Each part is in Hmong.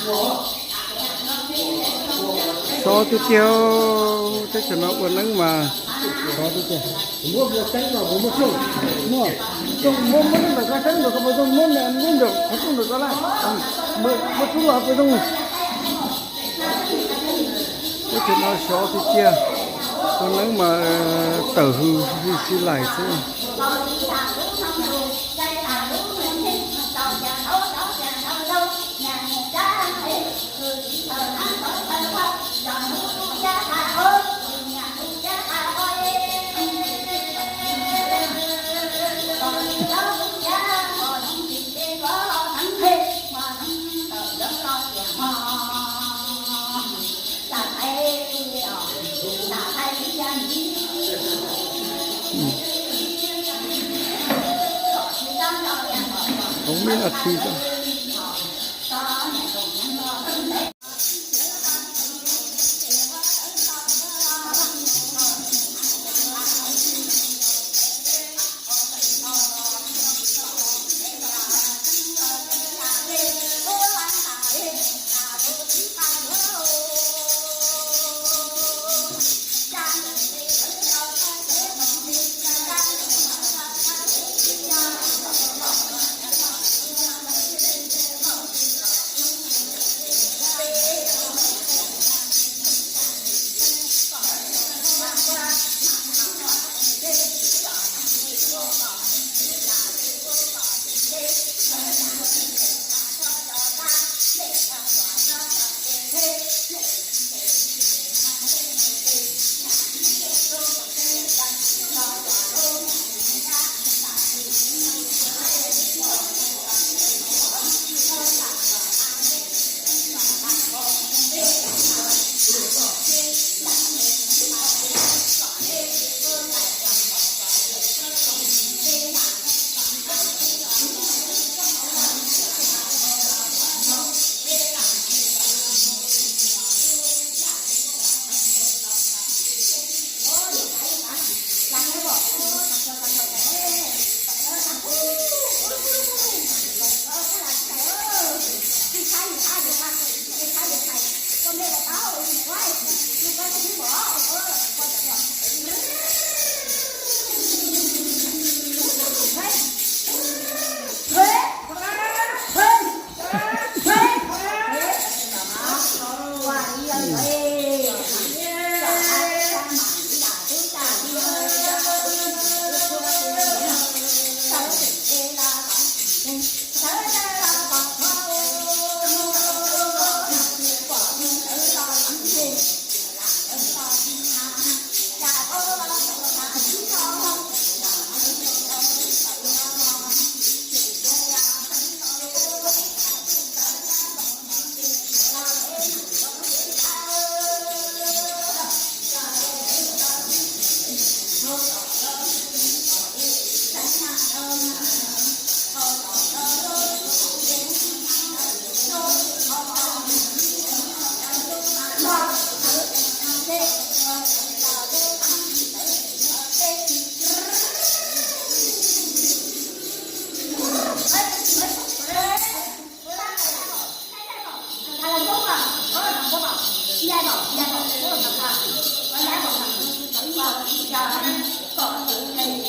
Sov tiag tiag, teb chaws no ua neeb mas sov tiag tiag. Muab, muab, muab ntawm koj xeeb ntawm koj pos zoo, muab ntawm, muab ntawm qhov rooj ntawm koj laj, muab rub los pos zoo. Teb chaws no sov tiag tiag, ua neeb mas tawm hws sib laim xwb. Không biết là thi sao.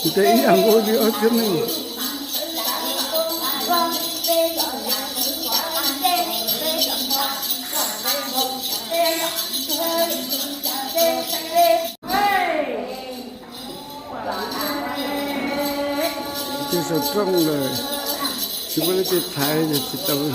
Ntev ib yam nkaus li ob txiab neeg. Ces saum rooj lawm, tsis muaj leej twg thaiv ces tsis tau.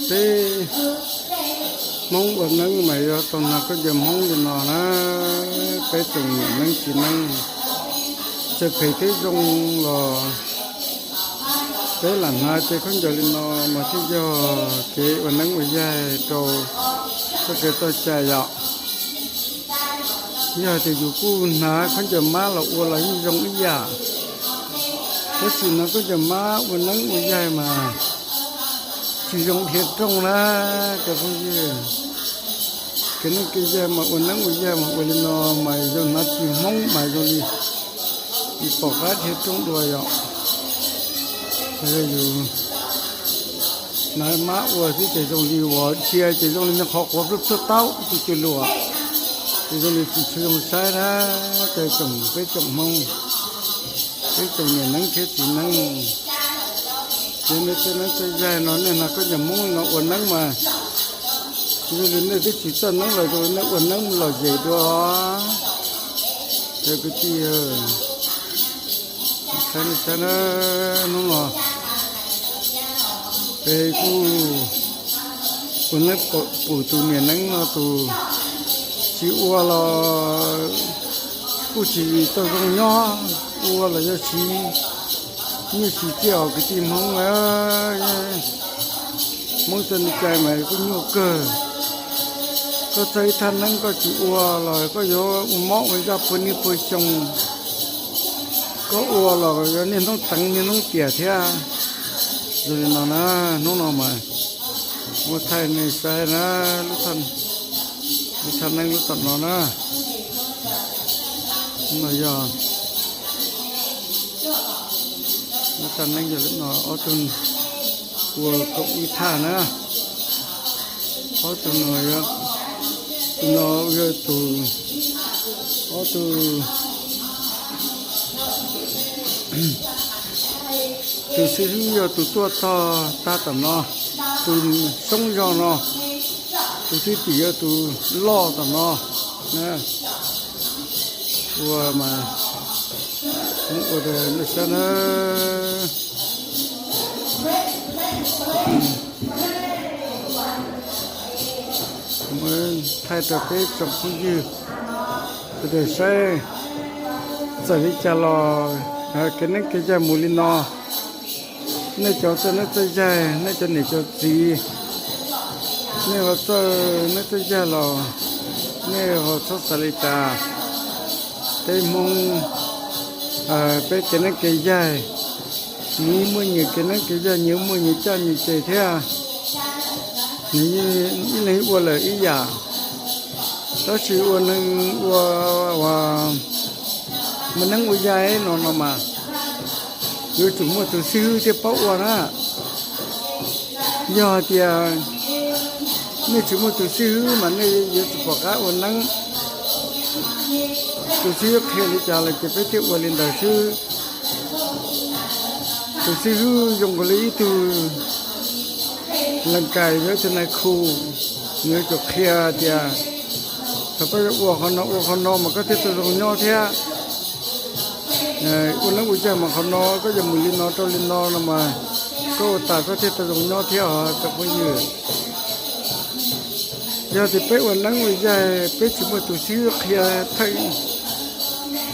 Peb Hmoob ua neeb mas yog tau hnav khaub ncaws Hmoob li no na. Peb tsoom niam neeb txiv neeb, txawm phem thiab zoo los peb lam hnav tej khaub ncaws li no mas thiaj yog kev ua neeb ua yaig rau txoj kev txoj cai yom. Yog tias yus kuj hnav khaub ncaws mab los ua los yeej zoo ib yam, tab sis hnav khaub ncaws mab ua neeb ua yaig mas tsis zoo dhia rooj na cov phooj ywg. Kev neeb kev yaig mas ua neeb ua yaig mas ua li no mas zoo hnav tsis Hmoob mas zoo li pom qab dhia rooj dua yom. Yog yus hnav mab ua xwb ces zoo li uas dhia ces zoo li qhov quav pluj tsuag taub tus cw luam, ces zoo li tsis tshua zoo saib na. Cov tsoom, peb tsoom Hmoob, peb tsoom niam neeb thiab txiv neeb, ces nej tej neeb tej yaig no nej hnav khaub ncaws Hmoob no ua neeb mas zoo li nej twb tsis txawj neeb los zoo li nej ua neeb lom zem dua. Cov kwv tij, saib, saib na, hnub no peb kuj ua neeb pum tus niam neeb no tus tsis ua los kuj tsis tau zoo nyob, ua los yog siv nyiaj siv txiaj os kwv tij Hmoob. Hmoob txoj me cai mas kuj nyuaj kawg. Koj txawj ib thaj neeb koj tsis ua los koj yuav ua mob ua ntsaj puag niaj puag xyoo. Koj ua los yog niaj hnub teev niaj hnub tiam thiab. Zoo li no na, hnub no mas muab thaij nej saib na, lub thaj neeb lub tom no na. Hnub no yog lub thaj neeb yog li no, ob tug ua kaum ib thaj na. Ob tug no, tus no yog tus, ob tug, tus xib hwb yog tus tuaj tog tag tom no, tus soob zog no, tus thib pim yog tus loj tom no. Ua mas, ua nej saib na. Thaij rau peb tsoom phooj ywg sawv daws saib. Txawm li cas los kev neeb kev yaig mus li no. Nej cov txawj neeb txawj yaig, nej cov niam cov txiv, nej ho txawj neeb txawj yaig los nej ho txhob xav li cas. Peb Hmoob, peb kev neeb kev yaig, nws muaj nyias kev neeb kev yaig, nyias muaj nyias caj nyias ces thiab. Nws ib leeg ua lawm ib yam, tab sis ua neeg ua, ua muaj neeb ua yaig no no mas yuav tsum muaj tus xib hwb thiaj paub ua na. Yog hais tias nej tsis muaj tus xib hwb mas nej yuav tsis pom qab ua neeb. Tus xib hwb qhia li cas los ces peb thiaj ua li ntawd xwb. Tus xib hwb zoo nkaus li ib tug lees kais, yog ib tug nais khu, nws yuav tsum qhia tias thaum koj yuav ua qhov no ua qhov no mas koj thiaj tau zoo nyob thiab. Ua neeb ua yaig mas qhov no koj yuav mus li no rau li no no mas koj ua tas koj thiaj tau zoo nyob thiab os cov phooj ywg. Yog tias peb ua neeb ua yaig peb tsis muaj tus xib hwb qhia thawj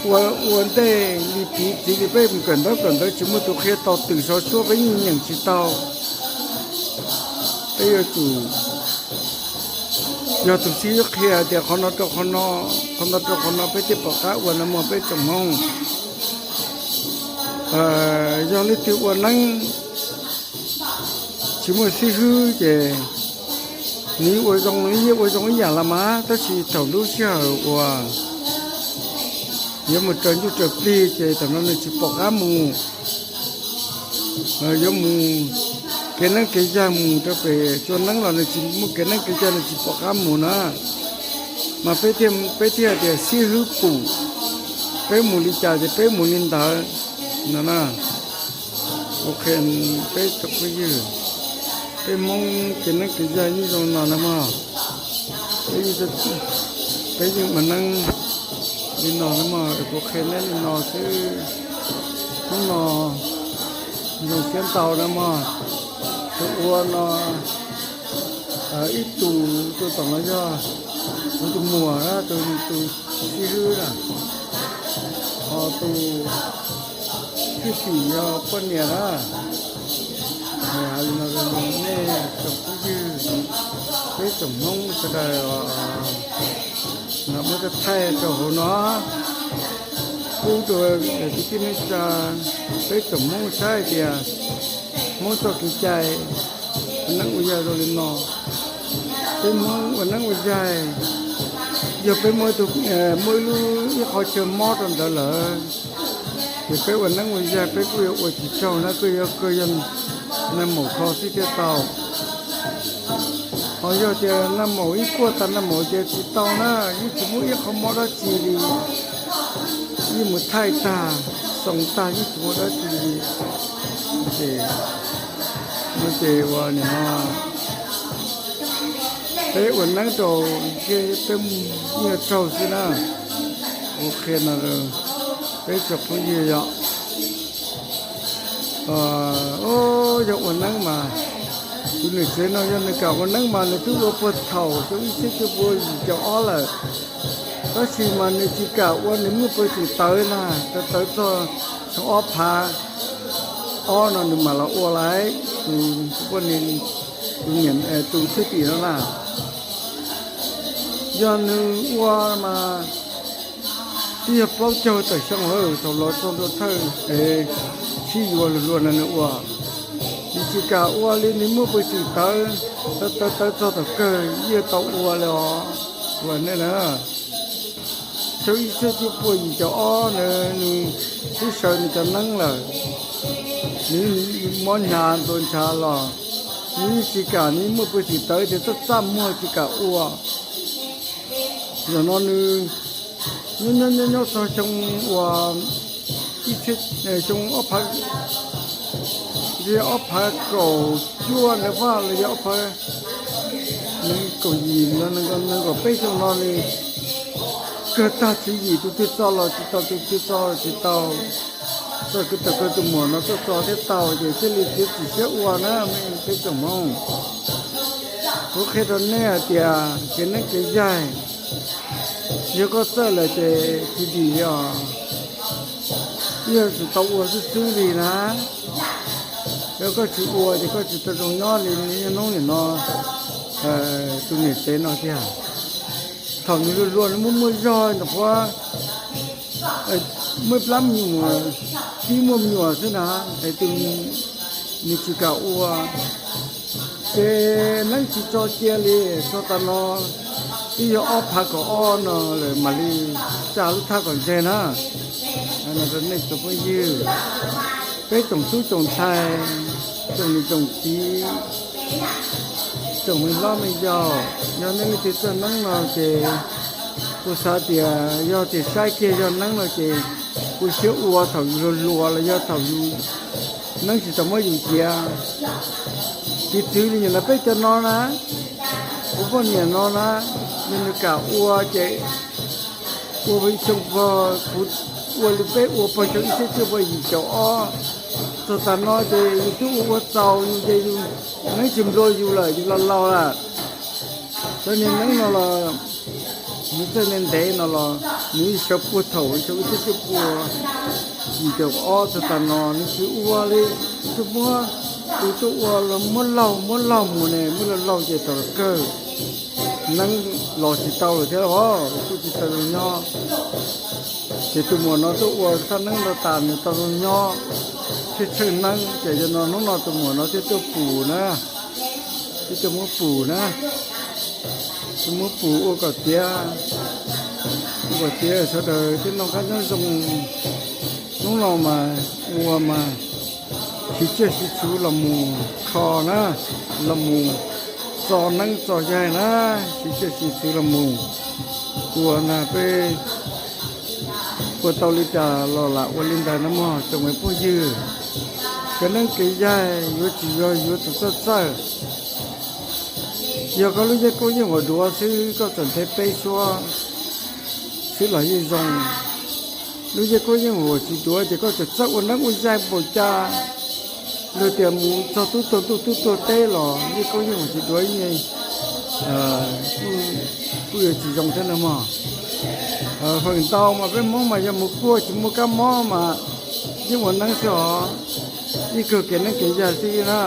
ua, ua ntej li piv txwv li peb mus kawm ntaub kawm ntawv tsis muaj tus qhia tau twm sov suab peb yeej nyeem tsis tau. Peb yuav tsum yog tus xib hwb qhia tias qhov no rau qhov no, qhov no rau qhov no peb thiaj pom qab ua no mog peb tsoom Hmoob. Yog leej twg ua neeb tsis muaj xib hwb ces nws ua zoo, yeej ua zoo ib yam los mas tab sis thaum lub sij hawm uas yuav mus raws ntuj raws plig ces thaum no nws tsis pom qab mus. Yuav mus kev neeb kev yaig mus rau pem tsuas neeb los nws tsis muaj kev neeb kev yaig nws tsis pom qab mus na. Mas peb thiaj, peb thiaj tias xib hwb pum, peb mus li cas ces peb mus li ntawd no na. Ok, peb tsoom phooj ywg, peb Hmoob kev neeb kev yaig yeej zoo no na mog. Peb yeej ua neeb li no na mog, kuv qhia neb li no xwb. Hnub no zoo siab ntau na mog. Tus ua no ib tug, tus tom no yog kuv tus muam, tus, tus xib hwb na, ho tus thwj tim yog poj niam na. Hais li no rau nej tsoom phooj ywg, peb tsoom Hmoob sawv daws, muab coj thaij rau hauv no, pub rau kwv tij neej tsa, peb tsoom Hmoob saib hais tias Hmoob txoj kev cai ua neeb ua yaig zoo li no. Peb Hmoob ua neeb ua yaig, yog peb muaj ib tug, muaj ib lub, ib qhov chaw mob rau ntawd lawm, ces peb ua neeb ua yaig peb kuj yuav ua tsis tsaug na, kuj yuav kawg yog nag maum kho xwb thiaj tau. Ho yog tias nag maum ib kuaj tag nag maum ces tsis tau na, yeej tsis muaj ib qho mob dab tsi li, yeej mus thaij tag, xoo tag yeej tsis muaj dab tsi li. Ces no ces ua nim no peb ua neeb rau ntshe peb yeej yuav tsaug xwb na. Ua qhia no peb tsoom phooj ywg yom. Yog ua neeb mas, tus niam tsev no yog nws kam ua neeb mas nws twb ua puag thaum xyoo ib txhiab cuaj pua yim caum ob lawm, tab sis mas nws tsis kam ua, nws muaj peev xwm tawv na, tawv tawv txog xyoo ob phav ob no nws mam los ua lawm, tus poj niam, tus niam, tus thwj tim no na. Yog nws ua mas twb yog plaub caug tawm xyoo lawm thaum los txog ntua thawj es sib yuav luag luag no nws ua. Nws tsis kam ua li, nws muaj peev xwm tawv, tawv tawv txog thaum kawg yeej tau ua li os. Ua nej na, xyoo ib txhiab cuaj pua yim caum ob na, nws twb sawv nws cov neeb lawm, nws mob hnyav ntuav ntshav los nws yeej tsis kam, nws muaj peev xwm tawv tias txaj txaj muag tsis kam ua. Zaum no nws nyob nyob nyob nyob txog xyoo uas ib txhiab, xyoo ob phav, ob phav kaum cuaj ntawd vaj los yog ob phav nees nkaum yim los nees nkaum peb xyoo no li, kawg tag tswv yim, tus twg txo los tsis tau, tus twg txo los tsis tau. Txoj kev tawm kawg tus muam no tuaj txo thiab tau ces thiaj li txiav txim siab ua na peb tsoom Hmoob. Kuv qhia rau nej hais tias kev neeb kev yaig, yog koj txawj lawm ces tsis dim li os. Yog tsis tau ua xwb xwb li na, yog koj tsis ua ces koj tsis tau zoo nyob li niaj hnub nim no. Tus niam tsev no tiag, thaum nws luag luag nws muaj muaj zog ntawm qhuav muaj plab me nyuam, tib muaj me nyuam xwb na, es tus nws tsis kam ua, ces neeb tsis tso cia li, txog tav no twb yog ob phav kaum ob no lawm mam li tsa lub thaj kom ntseg na. Nej tsoom phooj ywg, peb tsoom tub tsoom ntxhais, tsoom niam tsoom txiv, tsoom me hlob me yau, yog nej leej twg txawj neeb no ces kuv xav tias yog tias saib kiag yog neeb no ces kuv siab ua thaum yus luag luag los yog thaum yus neeb tsis tau muab yus cia. Piv txwv li nim no peb cov no na, kuv poj niam no na, yog nws kam ua ces ua xyoo pog, kuv ua li peb ua pog xyoo ib txhiab cuaj pua yim caum ob, txog tav no ces yus twb ua ua txaus yus ces yus neeb tsis nplua yus lawm, yus los laus lawm. Cov niag neeb no los nws txawj ntev ntev no los nws ib sawv puag thaum xyoo ib txhiab cuaj pua yim caum ob txog tav no nws tsis ua li. Tus muab, tus tuaj ua los muab laug muab laug mus ne, muab laug laug ces thaum kawg neeb los tsis tau lawm thiab os, kuj tsis tau zoo nyob. Ces tus muam no tuaj ua thaj neeb rau tas nws tau zoo nyob thiab tsheej neeb, ces yog no hnub no tus muam no thiaj tuaj pum na, thiaj tuaj muab pum na, tuaj muab pum ua kom tiav, ua kom tiav sawv daws thiaj noj qab nyob zoo. Hnub no mas ua mas siv tsiaj siv txhu los mus kho na, los mus txo neeb txo yaig na, siv tsiaj siv txhu los mus ua na, peb ua tau li cas los lam ua li ntawd na mog tsoom me phooj ywg. Kev neeb kev yaig yuav tsis yog yuav tus txawj txawj. Yog koj lub yeeb koob yeej huam duav xwb koj txawm nthev peb suab xwb los yeej zoo. Lub yeeb koob yeej huam tsis duav ces koj txawm txawj ua neeb ua yaig npaum cas, luag tias mus txog tub tuag ntuj tub tuag teb los yeeb koob yeej huam tsis duav, kuj yuav tsis zoo thiab na mog. Feem ntau mas peb Hmoob mas yog mus kuaj tsis muaj kab mob mas yeej ua neeb xwb os, yeej kawg kev neeb kev yaig xwb na.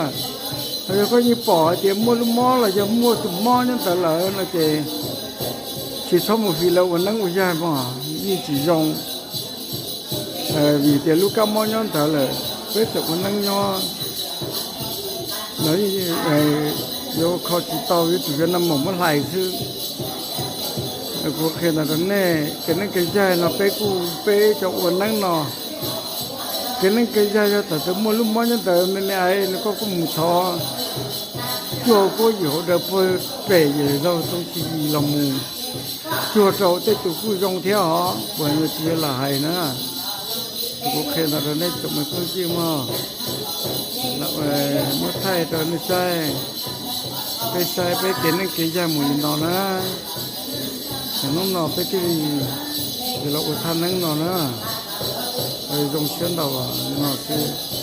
Ho yog koj yeej pom hais tias muaj lub mob los yog muaj tus mob nyob ntawd lawm no ces tsis txhob mus fim lawv ua neeb ua yaig mog, yeej tsis zoo. Vim tias lub kab mob nyob ntawd lawm, peb txawm ua neeb nyob no yuav kho tsis tau, yuav tsum yog nag maum muab hlais xwb. Kuv qhia ntawd rau nej, kev neeb kev yaig no peb kuj peb cov ua neeb no, kev neeb kev yaig yog thaum twg muaj lub mob nyob ntawd me me es nws koj kuj mus thov cuag kuab yim hauv daws puag pem yawm zaug txoov ci yis los mus cuag rau tej tus kuj zoo thiab os, puas yog tsis yog lam hais na. Kuv qhia ntawd rau nej tsoom me phooj ywg mog, muab thaij rau nej saib, peb saib peb kev neeb kev yaig mus li no na. Hnub no peb thiaj li los ua thaj neeb no na, zoo siab ntau no xwb.